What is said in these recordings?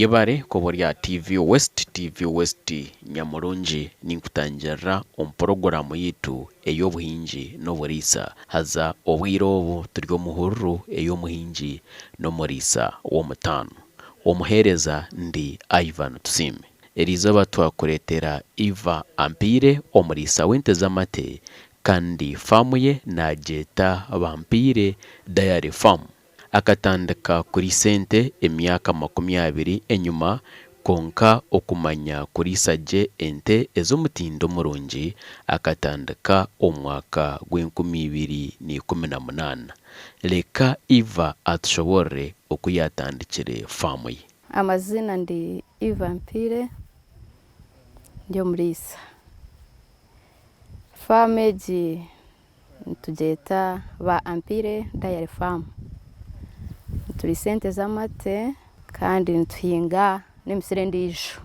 Yebare kuba ori aha TV West, TV West nyamurungi ninkutangirira omu puroguraamu yaitu ey'obuhingi n'oburiisa. Haza obwire obu turi omu hururu ey'omuhingi n'omuriisa w'omutaano. Omuheereza ndi Ivan Tusiime. Eriizooba twakureetera Eva Ampiire omuriisa w'ente z'amate kandi faamu ye naagyeta Bampiire Dairy Farm. Akatandika kuriisa ente emyaka 20 enyima, kwonka okumanya kuriisa gye ente ez'omutindo murungi akatandika omu mwaka gw'enkumi ibiri na ikumi na munaana. Reka Eva atushoboorore oku yaatandikire faamu ye. Amaziina ndi Eva Mpiire, ndi omuriisa. Faamu egi Nitugyeta ba Ampiire Dairy Farm. Nituriisa ente z'amate kandi nituhinga n'emisiri endiijo.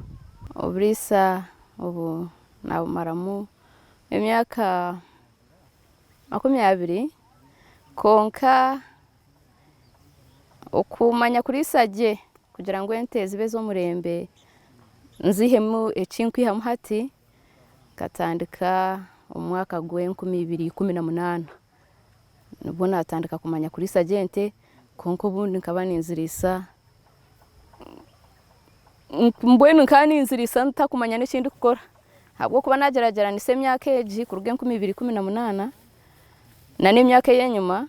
Oburiisa obu naabumaramu emyaka 20 kwonka okumanya kuriisa gye kugira ngu ente zibe ez'omurembe nzihemu eki nkwihamu hati. Nkatandika omu mwaka gw'enkumi ibiri ikumi na munaana, nibwo naatandika kumanya kuriisa gye ente kwonka obundi nkaba ninziriisa mbwenu nkaba ninziriisa ntakumanya n'eki ndikukora ahabw'okuba naagyeragyeranisa emyaka egi kuruga 2018 na n'emyaka ey'enyima,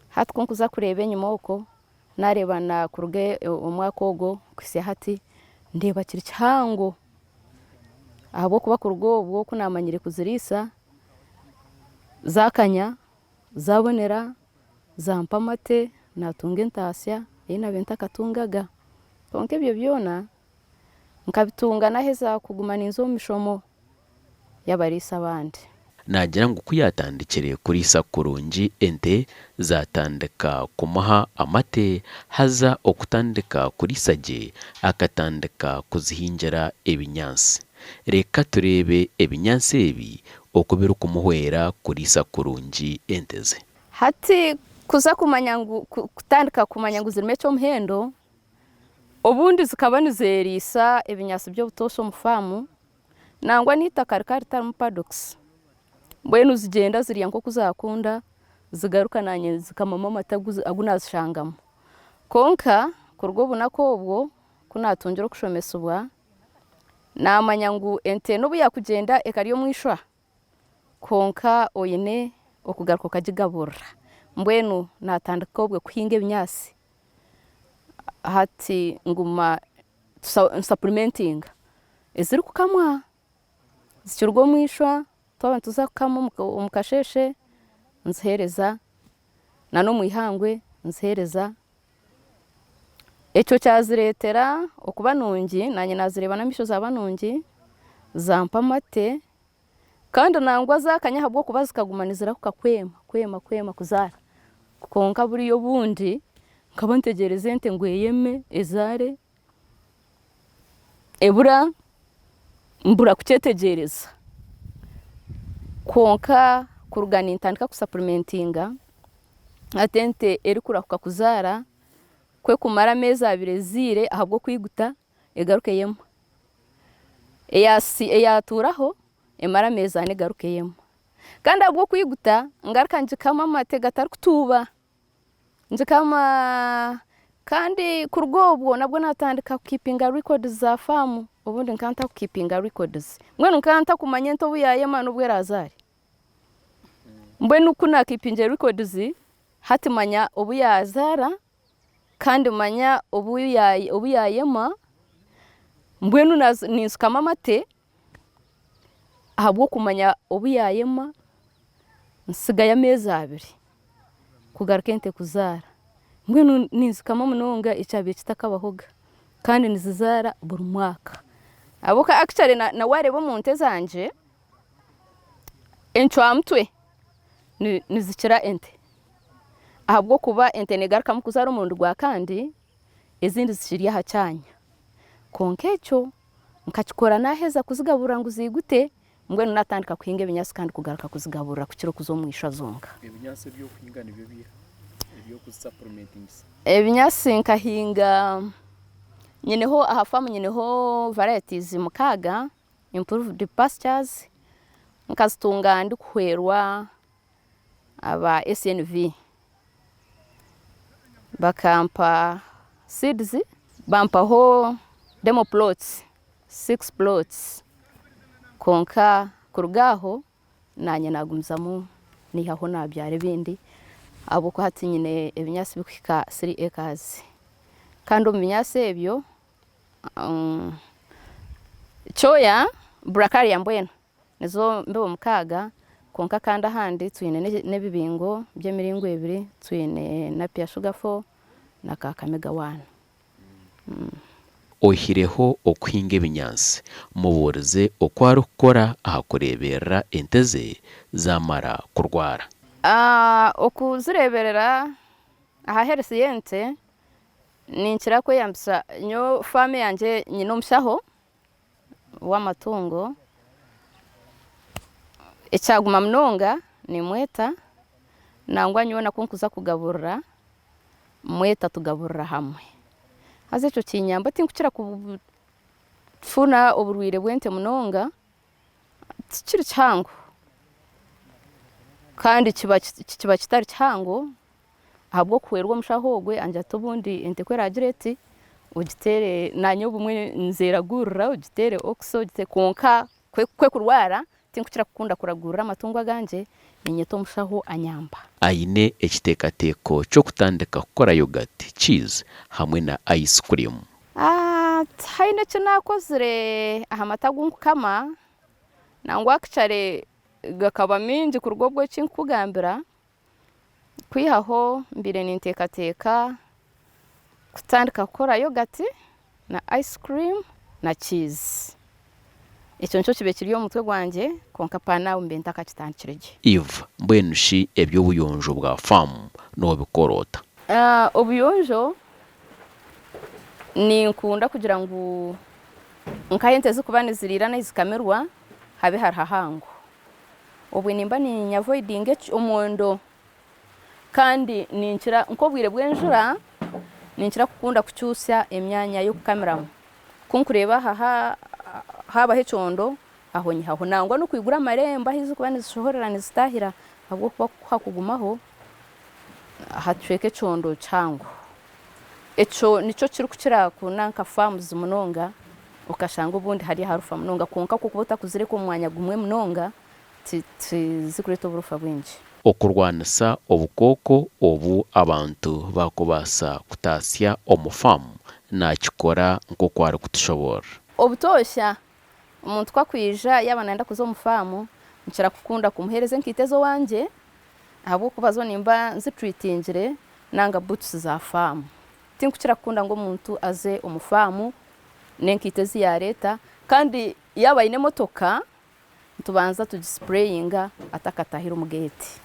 hati ku nkuza kureeba enyima okwo naareeba naakuruga omwaka ogwo kuhitsya hati ndeeba kiri kihango. Ahabw'okuba kuruga obwo ku naamanyire kuziriisa, zaakanya, zaabonera, zampa amate, naatunga entaasya ei naabaire ntakatungaga. Kwonka ebyo byona nkabitunga naaheza kuguma ninza omu mishomo. y'abariisa abandi. Naagira ngu ku yaatandikire kuriisa kurungi ente zaatandika kumuha amate haza okutandika kuriisa gye akatandika kuzihingira ebinyaatsi. Reka tureebe ebinyaatsi ebi oku birikumuhwera kuriisa kurungi ente ze. Hati kuza kumanya ngu kutandika kumanya ngu zirimu eky'omuhendo, obundi zikaba nizeeriisa ebinyaatsi by'obutoosha omu faamu, Nangwa n'eitaka rikaba ritarimu paddocks, mbwenu zigyenda zirya nk'oku zaakunda zigaruka naanye zikamamu amate agu naazishangamu. Kwonka kuruga obunaku obwo ku naatungire okushomesibwa, naamanya ngu ente n'obu yaakugyenda ekarya omu ishwa, kwonka oine okugaruka okagigaburira. Mbwenu naatandika obwe kuhinga ebinyaatsi, hati nguma nsapurimentinga ezirikukamwa zikiruga omu ishwa twaba nituza kukama omu kasheeshe nziheereza na n'omu ihangwe nziheereza. Ekyo kyazireetera okuba nungi naanye naazireeba n'amaisho zaaba nungi zampa amate kandi nangwa zaakanya ahabw'okuba zikaguma nizirahuka kwema kwema kwema kuzaara kwonka buriya obundi nkaba ntegyereza ente ngu eyeme ezaare. Ebura mbura kukyetegyereza kwonka kuruga nintandika kusapurimentinga hati ente erikurahuka kuzaara ku ekumara ameezi abiri ezaire ahabw'okwiguta egaruka eyema, eyatuuraho emara ameezi ana egaruka eyema kandi ahabw'okwiguta ngaruka ngikama amate gatarikutuuba. Ngikama kandi kuruga obwo nabwo natandika kukiipinga records za faamu obundi nkaba ntakukiipinga records mbwenu nkaba ntakumanya ente obu yaayema n'obu eraazaare. Mbwenu ku naakiipingire records hati manya obu yaazaara kandi manya obu yaayema mbwenu ninshukama amate ahabw'okumanya obu yaayema ntsigayo ameezi abiri kugaruka ente kuzaara. Mbwenu ninzikama munonga ekyabaire kitakabahoga kandi nizizaara buri mwaka. Ahabw'okuba actually na waareeba omu nte zangye, encwamutwe nizikira ente ahabw'okuba ente neegarukamu kuzaara omurundi gwa kandi, ezindi zikiri aha kyanya. Kwonka ekyo Nkakikora naaheza kuzigaburira ngu ziigute, mbwenu naatandika kuhinga ebinyaatsi kandi kugaruka kuzigaburira kukira okuza omu ishwa zonka. Ebinyaatsi ebi orikuhinga nibyo biiha eby'okuzisapurimentingisa? Ebinyaatsi nkahinga, Nyineho aha faamu nyineho varieties mukaaga improved pastures nkazitunga ndikuhwerwa aba SNV. Bakampa seeds bampaho demo plots, six plots kwonka kuruga aho naanye naagumizamu naihaho naabyara ebindi ahabw'okuba hati nyine ebinyaatsi birikuhika three acres kandi omu binyaatsi ebyo kyoya bracharia mbwenu nizo mbibo mukaaga kwonka kandi ahandi twine n'ebibingo by'emiringo ebiri twine napier sugar four na kakamega one. Oihireho okuhinga ebinyaatsi, mubuurize oku arikukora aha kureeberera ente ze zaamara kurwara. Okuzireeberera aha health y'ente, ninkira kweyambisa nyowe faamu eyangye nyine omushaho w'amatungo, ekyaguma munonga nimweta nangwa nyowe ku nkuza kugaburira mweta tugaburira hamwe. Haza ekyo kinyamba tinkukira kufuna oburwaire bw'ente munonga, tikiri kihango kandi kiba kitari kihango ahabw'okuhwerwa omushaho ogwe angira ati obundi ente ku eragire eti ogiteere naanye obumwe nzeragurira ogiteere oxo kwonka ku ekurwara Tinkukira kukunda kuragurira amatungo agangye, niinyeta omushaho anyamba. Aine ekiteekateeko ky'okutandika kukora yogati, cheese hamwe na ice cream. Tihaine eki naakozire aha mata agu nkukama, nangwa actually gakaba maingi kuruga obwo eki nkukugambira, kwihaho mbaire ninteekateeka kutandika kukora yogati na ice cream na cheese. Ekyo nikyo kibaire kiri omu mutwe gwangye kwonka paana mbaire ntakakitandikire gye. Iv, Mbwenu shi eby'obuyonjo bwa faamu noobikora ota? Obuyonjo ninkunda kugira ngu nk'ahu ente zirikuba niziriira n'ahu zikamirwa habe hari hahango. Obwe nimba ninyavoidinga omwondo Kandi ninkira nk'obwire bw'enjura ninkira kukunda kukyusya emyanya y'okukamiramu. Ku nkureeba aha haabaho ekyondo aho nyihaho. Nangwa n'okwigura amarembo ahu zirikuba nizishohorera nizitaahira ahabw'okuba ku hakugumaho hacweka ekyondo kihango. Ekyo nikyo kirikukira kuna nka faamuzi munonga okashanga obundi hari aharufa munonga kwonka ku okuba otakuzireka omu mwanya gumwe munonga tizirikureeta oburofa bwingi. Okurwanisa obukooko obu abantu baakubaasa kutaasya omu faamu naakikora nk'oku arikutushoboorora. Obutoosha omuntu ku akwija yaaba naayenda kuza omu faamu, nkira kukunda kumuheereza enkaito ez'owangye ahabw'okuba zo nimba nzituritingire nanga butusi za faamu. Tinkukira kukunda ngu omuntu aze omu faamu n'enkaito ezi yaareeta kandi yaaba aine emotoka, Nitubanza tugisipureyinga atakatahire omu geeti.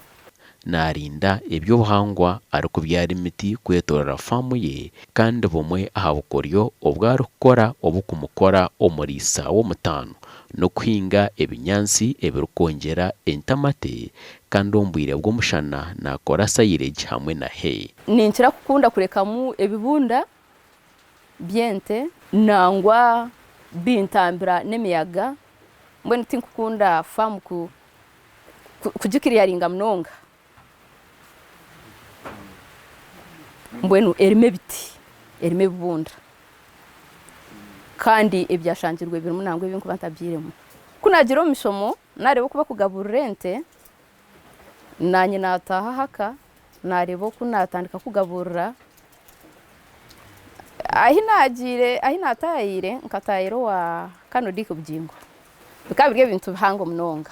Naarinda eby'obuhangwa arikubyara emiti kwetoorora faamu ye kandi bumwe aha bukoryo obu arikukora obukumukora omuriisa w'omutaano n'okuhinga ebinyaatsi ebirikwongyera ente amate kandi omu bwire bw'omushana naakora silage hamwe na hay. Ninkira kukunda kurekamu ebibunda by'ente nangwa bintambira n'emiyaga mbwenu tinkukunda faamu kugikiriyaringa munonga mbwenu erimu ebiti erimu ebibunda kandi ebyashangirwe birimu nangwa ebi nkuba ntabyiremu. Ku naagira omu mishomo naareeba oku bakugaburira ente naanye naataaha ahaka Naareeba oku naatandika kugaburira, ahi naagiire ahi naataayiire nkataayira owa Kano Dick Bugingo, bikaba biri ebintu bihango munonga.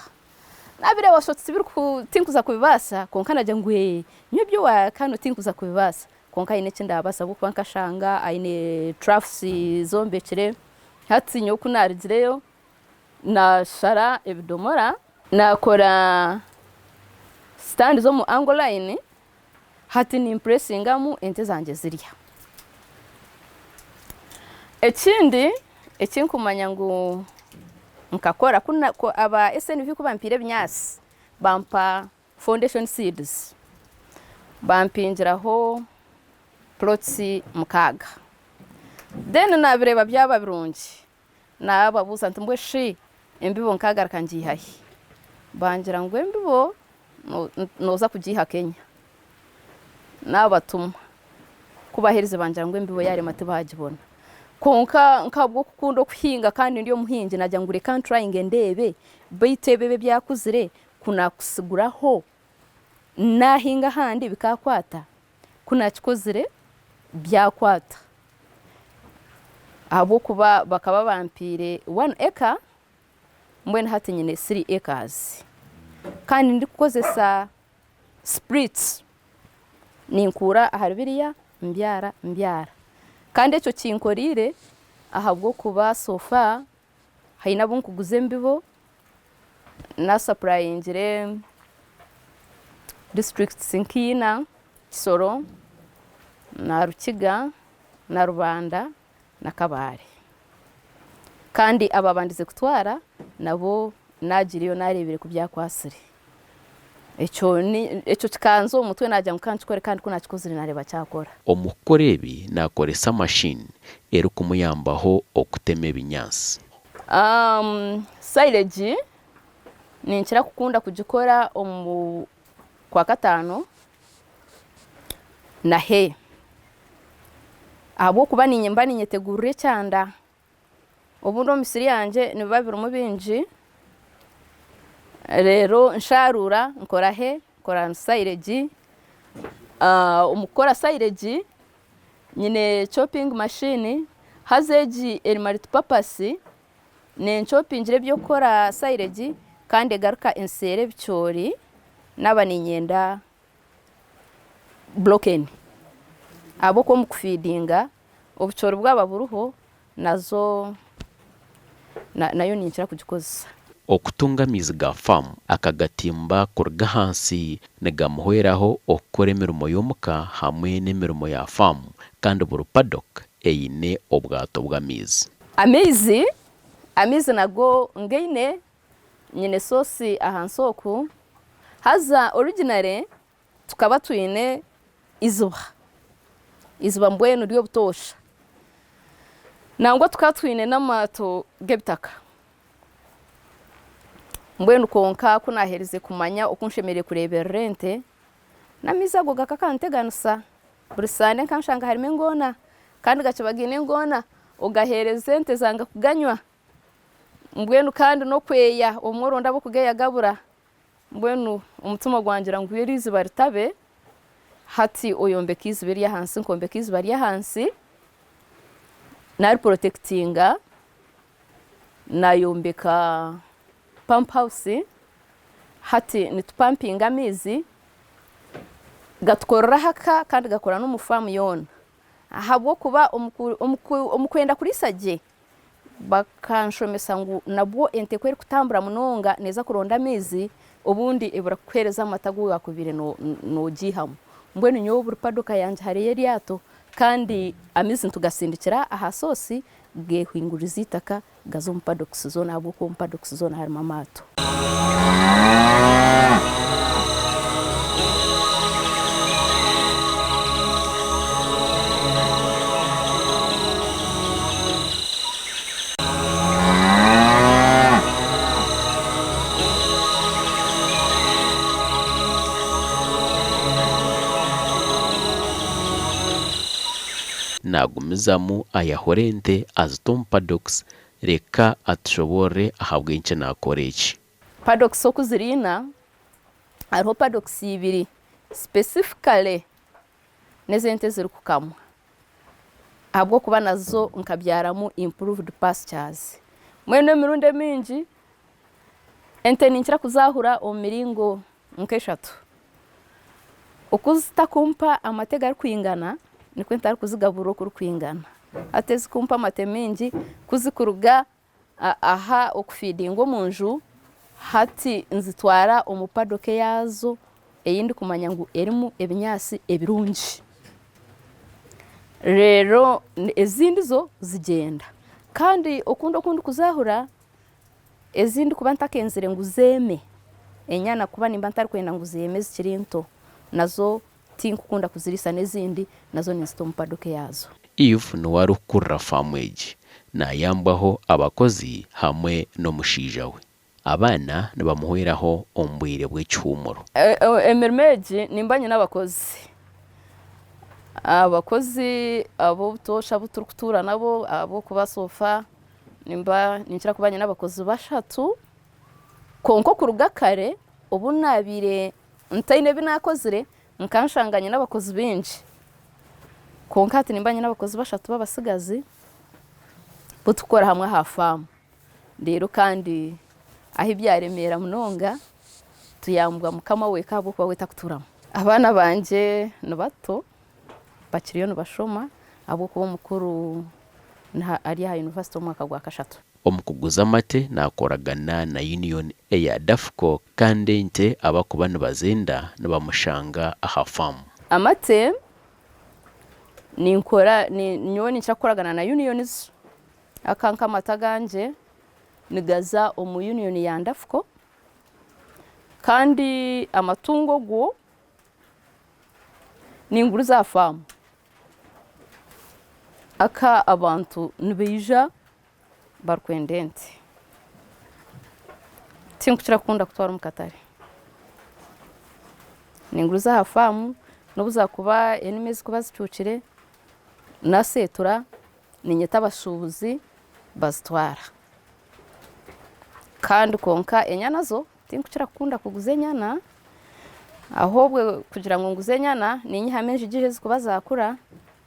Naabireeba osha oti tibiriku tinkuza kubibaasa kwonka naagira ngu ee nyowe eby'owa Kano tinkuza kubibaasa kwonka haine eki ndaabaasa ahabw'okuba nkashanga aine troughs zombekire, hati nyowe ku naarugireyo Naashara ebidomora. Naakora sitandi z'omu angle line, hati nimpuresingamu ente zangye zirya. Ekindi eki nkumanya ngu nkakora, ku aba SNV ku bampaire ebinyaatsi, bampa foundation seeds, bampingiraho plots mukaaga. Then naabireeba byaba birungi, naababuuza nti mbwe shi embibo nkaagaruka ngiiha hi? Bangira ngu embibo nooza kugiiha Kenya. Naabatuma, ku baaherize bangira ngu embibo yaarema tibaagibona. Kwonka nk'ahabw'okukunda okuhinga kandi ndi omuhingi naagira ngu reka nturayinge ndeebe beitu ebi ebyakuzire ku naakusiguraho naahinga ahandi bikaakwata? Ku naakikozire byakwata ahabw'okuba bakaba bampaire one acre mbwenu hati nyine three acres kandi ndikukozesa splits ninkuura ahari biriya mbyara mbyara kandi ekyo kinkoreire ahabw'okuba so far haine abu nkuguza embibo nasapurayingire disiturikiti nka ina, Kisoro na Rukiga na Rubanda na Kabale. Kandi ababandize kutwara nabo nagiireyo nareebire ku byakwatsire. Ekyo ni ekyo kikanza omu mutwe naagira ngu ka nkikore kandi ku naakikozire naareeba kyakora. Omu kukora ebi naakoresa mashini erikumuyambaho okutema ebinyaatsi. Silage ninkira kukunda kugikora omu Kwakataano na hay ahabw'okuba niinye mba ninyetegurira ekyanda. Obundi omu misiri yangye nibiba birimu bingi, reero nsharuura nkora hay, nkora silage. Omu kukora silage nyine chopping machine haza egi eri multipurpose, Nenkyopingira eby'okukora silage kandi egaruka enseera ebicoori naaba niinyenda broken ahabw'okuba omu kufiidinga obucoori bwaba buriho nazo nayo ninkira kugikozesa. Okutunga amaizi ga faamu akagatimba kuruga ahansi nigamuhweraho okukora emirimo y'omuka hamwe n'emirimo ya faamu kandi buri paddock eine obwato bw'amaizi. Amaizi, amaizi nago ngaine, nyine source ahansi oku, haza originally tukaba twine eiziba, eiziba mbwenu ry'obutoosha, nangwa tukaba twine n'amaato g'ebitaka, mbwenu kwonka ku naaherize kumanya oku nshemereire kureeberera ente, n'amaizi ago gakakanteganisa. Buri sande nkanshanga harimu engoona kandi gakiba gaine engoona ogaheereza ente zanga kuganywa mbwenu kandi n'okweya obumwe oronda ab'okugeeya gabura mbwenu omutima gwangira ngu eri eiziba ritabe hati oyombeka eiziba ery'ahansi nkombeka eiziba ry'ahansi naariporotekitinga naayombeka pump house hati nitupampinga amaizi gatukorera ahaka kandi gakora n'omu faamu yoona ahabw'okuba omu kwenda kuriisa gye bakanshomesa ngu nabwo ente ku erikutambura munonga neeza kuronda amaizi obundi ebura kukuheereza amata agu waakubaire noogiihamu. Mbwenu nyowe buri padoka yangye hariyo eryato kandi amaizi nitugasindikira aha soosi geehinguririza eitaka gaza omu paddocks zoona ahabw'okuba omu paddocks zoona harimu amaato. Naagumizamu ayahura ente azita omu paddocks reka atushoboorore ahabw'enki naakora eki. Paddocks oku ziri ina, hariho paddocks ibiri specifically n'ez'ente ezirikukamwa ahabw'okuba nazo nkabyaramu improved pastures. Mbwenu emirundi emingi ente ninkira kuzaahura omu miringo nk'eshatu. Oku zitakumpa amate garikwingana nikwo ntarikuzigaburira okurikwingana. Hati ezikumpa amate maingi ku zikuruga aha okufiidinga omu nju, hati nzitwara omu padoka eyaazo ei ndikumanya ngu erimu ebinyaatsi ebirungi. Reero ezindi zo zigyenda. Kandi okundi oku ndikuzaahura, Ezi ndikuba ntakenzire ngu zeeme, enyana kuba nimba ntarikwenda ngu zeeme zikiri nto, nazo tinkukunda kuziriisa n'ezindi nazo ninzita omu padoka yaazo. Eve niwe arikukurira faamu egi. Naayambwaho abakozi hamwe n'omushaija we. Abaana nibamuhweraho omu bwire bw'ekihuumuro. Emirimo egi nimba nyine abakozi. Abakozi ab'obutoosha abu turikutuura nabo ahabw'okuba so far nimba ninkira kuba nyine abakozi bashatu kwonka okuruga kare obu naabaire ntaine ebi naakozire nkanshanga nyine abakozi baingi kwonka hati nimba nyine abakozi bashatu b'abatsigazi abu turikukora hamwe aha faamu. Reero kandi ahu byaremeera munonga tuyambwa mukama w'eka ahabw'okuba we tarikutuuramu. Abaana bangye ni bato bakiriyo nibashoma ahabw'okuba omukuru ari aha yunivasite omwaka gwa kashatu. Omu kuguza amate naakoragana na Union eya Dafco kandi ente abakuba nibazenda nibamushanga aha faamu. Amate ninkora nyowe ninkira kukoragana na Unions Aka nk'amata agangye nigaza omu union ya Ndafco kandi amatungo go ninguriza aha faamu. Aka abantu nibaija barikwenda ente. Tinkukira kukunda kutwara omu katare. Ninguriza aha faamu n'obu zaakuba enimi ezikuba zicuukire naseetura Niinyeta abashuubuzi bazitwara. Kandi kwonka enyana zo tinkukira kukunda kuguza enyana, ahabw'obwe kugira ngu nguze enyana ninyihamu enjigiri ezirikuba zaakura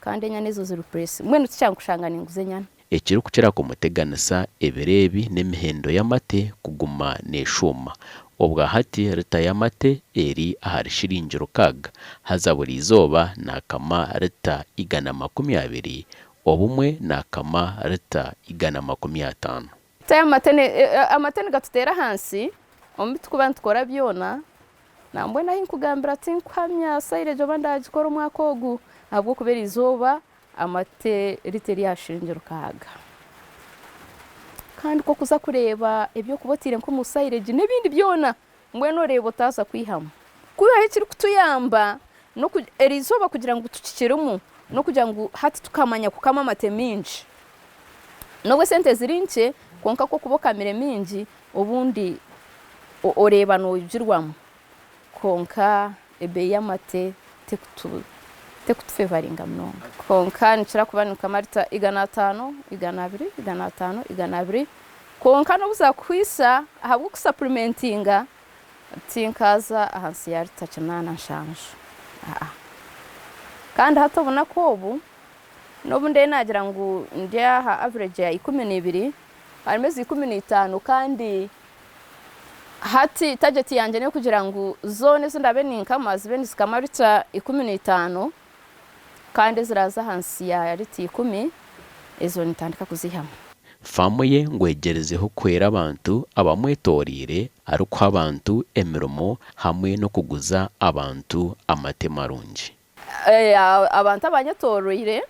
kandi enyana ezo ziri puresi. Mbwenu tikyangu kushanga ninguza enyana. Ekirikukira kumuteganisa ebiro ebi n'emihendo y'amate kuguma neeshuuma. Obwa hati rita y'amate eri ahari shiringi rukaaga, haza buri izooba naakama rita 120, obumwe naakama rita 150. Amate nigatuteera ahansi omu bi turikuba nitukora byona, nambwenu ahi nkugambira tinkuhamya silage oba ndagikora omwaka ogu ahabw'okuba erizooba Amate rita eri aha shiringi rukaaga. Kandi ku orikuza kureeba eby'okuba otaire nk'omu silage n'ebindi byona, mbwenu oreeba otaaza kwihamu. Kwihaho ekirikutuyamba eriizooba kugira ngu tukikirimu n'okugira ngu hati tukamanya kukama amate maingi. N'obu esente ziri nkye kwonka ku orikuba okamire maingi obundi oreeba noogirwamu. Kwonka ebeeyi y'amate tekutufevaringa munonga. Kwonka nikira kuba ni nka marita 500, 200, 500, 200. Kwonka n'obu zaakuhwisa ahabw'okusapurimentinga tinkaaza ahansi ya rita kinaana nshanju. Aa. Kandi hati obunaku obu, n'obu ndiyo naagira ngu ndi aha average ya 12, harimu eza 15 kandi Hati target yangye n'eyokugira ngu zoona ezi ndaabe ninkama zibe nizikama lita 15 kandi eziraaza ahansi ya lita 10 ezo nintandika kuziihamu. Faamu ye ngu egyerezeho kuhwera abantu abamwetoreire arikuha abantu emirimo hamwe n'okuguza abantu amate marungi. Abantu abanyetooroire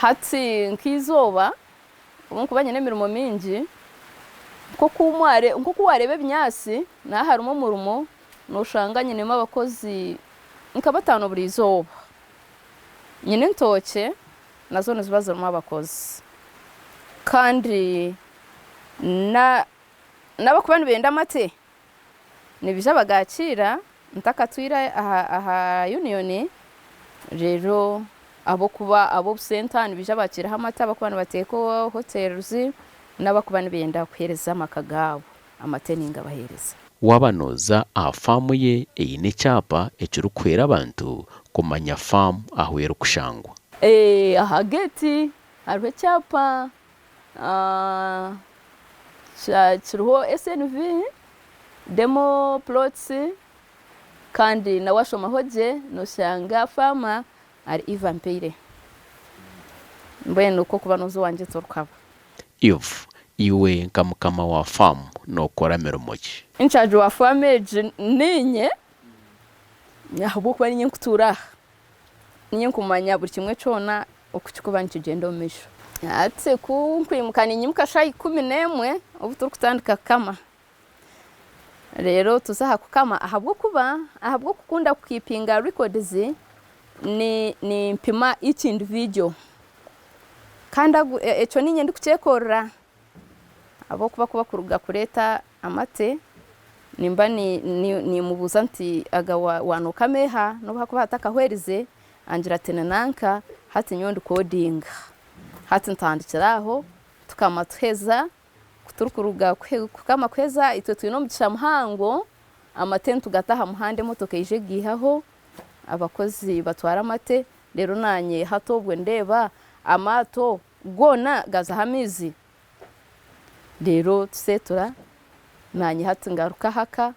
hati nk'eizooba obu nkuba nyine emirimo mingi, nk'oku waareeba ebinyaatsi naaba harimu omurimo nooshanga nyinemu abakozi nka bataano buri izooba. Nyine entookye nazo niziba zirimu abakozi kandi n'abarikuba nibenda amate nibaija bagakiira Ntakatwire aha union reero ahabw'okuba ab'obusenta nibaija bakiireho amate abarikuba nibateeka hotels n'abarikuba nibenda kuheereza amaka gaabo amate ningabaheereza. Waaba nooza aha faamu ye eine ekyapa ekirikuhwera abantu kumanya faamu ahu erikushangwa. Aha geeti hariho ekyapa kiriho SNV. Demo plots kandi na washomaho gye noshanga farmer ari Eve Ampeire. Mbwenu ku okuba noza owangye torikuhaba. Eve, Iwe nka mukama wa farm nokora mirimo ki? Incharge wa farm egi ninye ahabw'okuba ninye nkutuura aha. Ninye nkumanya buri kimwe kyona oku kirikuba nikigyenda omu maisho. Hati ku nkwimuka ninyimuka shaaha 11 obu turikutandika kukama. Reero tuza aha kukama ahabw'okuba ahabw'okukunda kukiipinga records, Ni nimpima each individual kandi agu ekyo niinye ndikukyekorera ahabw'okuba ku bakuruga kureeta amate nimba ni ni nimubuuza nti aga wa waanookama eha nobu hakuba hatakahwerize angira ati ni nanka hati nyowe ndikodinga hati ntandikira aho tukama tuheza Ku turikuruga kukama kuheza, itwe twine omugisha muhango, amate nitugata aha muhanda emotoka eija egaihaho, abakozi batwara amate, reero naanye hati obwe ndeeba amaato goona gazaho amaizi, reero tuseetura, naanye hati ngaruka ahaka,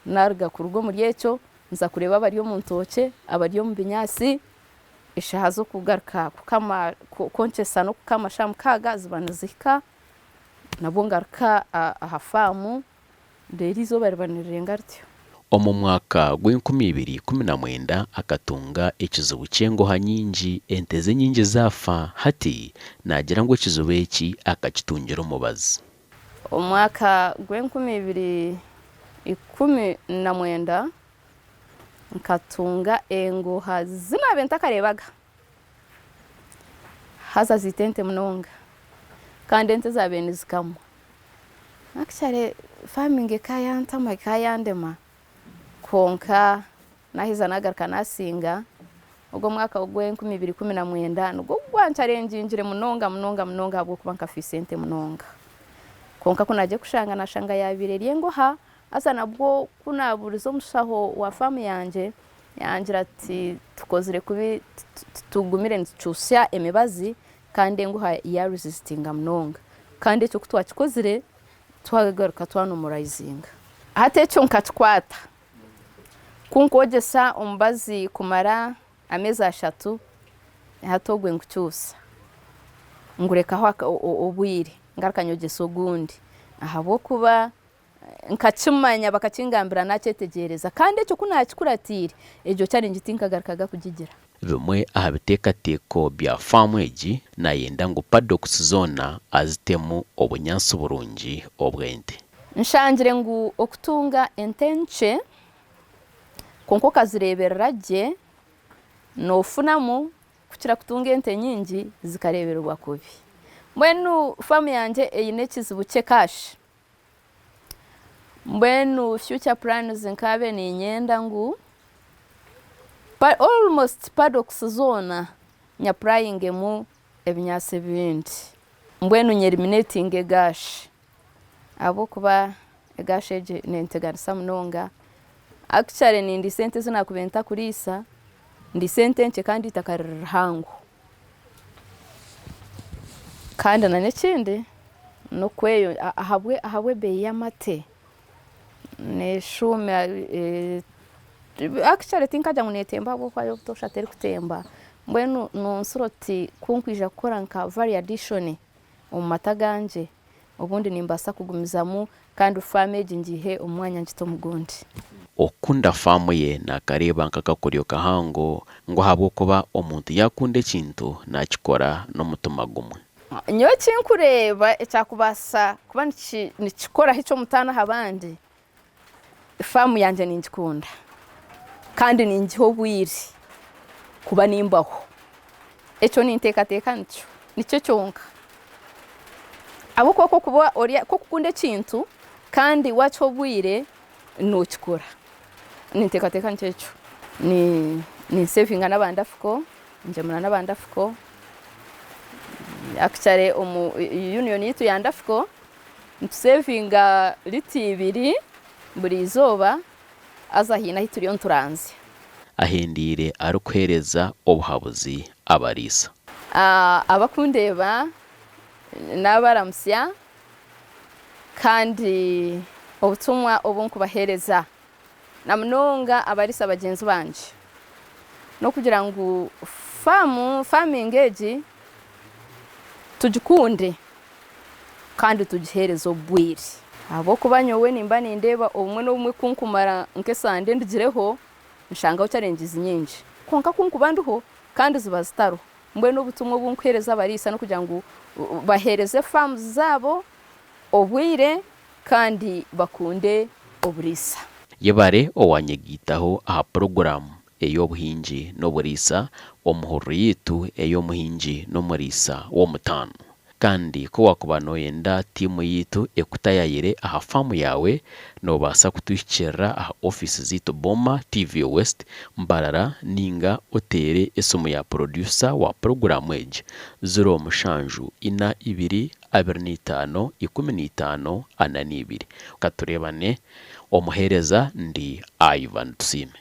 naaruga kuruga omuri ekyo, nza kureeba abari omu ntookye, abari omu binyaatsi, Eshaaha z'okugaruka kukama kwonkyesa n'okukama shaaha mukaaga ziba nizihika, nabwo ngaruka aha faamu reero eizooba riba nirirenga rityo. Omu mwaka gw'enkumi ibiri ikumi na mwenda akatunga ekizibu ky'engoha nyingi, ente ze nyingi zaafa. Hati naagira ngu ekizibu eki akakitungira omubazi. Omu mwaka gw'enkumi ibiri 19, Nkatunga engoha zi naabaire ntakareebaga, haza ziita ente munonga kandi ente ezaabaire nizikamwa. Actually farming eka yantama eka yandema kwonka naaheza naagaruka naasinga, ogwo omwaka gw'enkumi ibiri 19 nigwo gwankyarengingire munonga munonga munonga ahabw'okuba nkafiisa ente munonga. Kwonka ku naagiire kushanga naashanga yaabaire eri engoha Haza nabwo ku naabuurize omushaho wa faamu yangye, yangira ati tukozire kubi tugumire nitukyusya emibazi kandi enguha yaarezisitinga munonga. Kandi ekyo ku twakikozire, twagaruka twanomurayizinga. Hati ekyo nkakikwata, ku nkwogyesa omubazi kumara ameezi ashatu, hati ogwe ngukyusa, ngurekaho obwire ngaruka nyogyesa ogundi ahabw'okuba Nkakimanya bakakingambira nakyetegyereza kandi ekyo ku nakikuratiire egyo challenge tinkagarukaga kugigira. Bimwe aha biteekateeko bya faamu egi nayenda ngu paddocks zoona azitemu obunyaatsi burungi obw'ente. Nshangire ngu okutunga ente nkye kwonka okazireeberera gye noofunamu kukira kutunga ente nyingi zikareebererwa kubi. Mbwenu faamu yangye eine ekizibu ky'ekaashi. Mbwenu future plans nkaabe niinyenda ngu almost paddocks zoona nyapurayingemu ebinyaatsi ebindi. Mbwenu nyeriminatinge egashi ahabw'okuba egashi egi nenteganisa munonga. Actually nindiisa ente ezi naakubaire ntakuriisa, ndiisa ente nkye kandi eitaka riri rihango. Kandi na n'ekindi n'okweyo ahabwe ahabw'ebeeyi y'amate neeshuuma actually tinkagira ngu neetemba ahabw'okuba yo obutoosha terikutemba mbwenu nonsura oti ku nkwija kukora nka value addition omu mata gangye obundi nimbaasa kugumizamu kandi faamu egi ngiihe omu mwanya ngite omu gundi. Okukunda faamu ye naakareeba nk'akakoryo kahango ngu ahabw'okuba omuntu yaakunda ekintu naakikora n'omutima gumwe. Nyowe eki nkureeba ekyakubaasa kuba nikikoraho eky'omutaano aha bandi, faamu yangye ningikunda kandi ningiha obwire kuba nimbaho. Ekyo ninteekateeka nikyo, nikyo kyonka. Ahabw'okuba ku orikuba ori, ku orikukunda ekintu kandi waakiha obwire, nookikora. Ninteekateeka nikyo ekyo. Ninsevinga n'abandafuko, ngyemura n'abandafuko, actually omu union yaitu ya ndafuko, nitusevinga lita ibiri buri izooba haza haine ahu turiyo nituranzya. Ahendeire arikuheereza obuhabuzi abariisa. Abakundeeba naabaramutsya kandi obutumwa obu nkubaheereza na munonga abariisa bagyenzi bangye n'okugira ngu faamu, farming egi tugikunde kandi tugiheereze obwire. Ahabw'okuba nyowe nimba nindeeba obumwe n'obumwe ku nkumara nk'esande ndugireho nshangaho challenges nyingi kwonka ku nkuba ndiho kandi ziba zitariho. Mbwenu obutumwa obu nkuheereza abariisa n'okugira ngu baheereze farms zaabo obwire kandi bakunde oburiisa. Yebare owanyegaitaho aha puroguraamu. ey'obuhingi n'oburiisa omu hururu yaitu ey'omuhingi n'omuriisa w'omutaano. Kandi ku waakuba nooyenda tiimu yaitu ekutayaayire aha faamu yaawe, noobaasa kutuhikiirira aha ofiisi zaitu Boma TV West, Mbarara nainga oteere esimu ya porodyusa wa puroguraamu egi, 07 42 15 42. Ka tureebane. Omuheereza ndi Ivan Tusiime.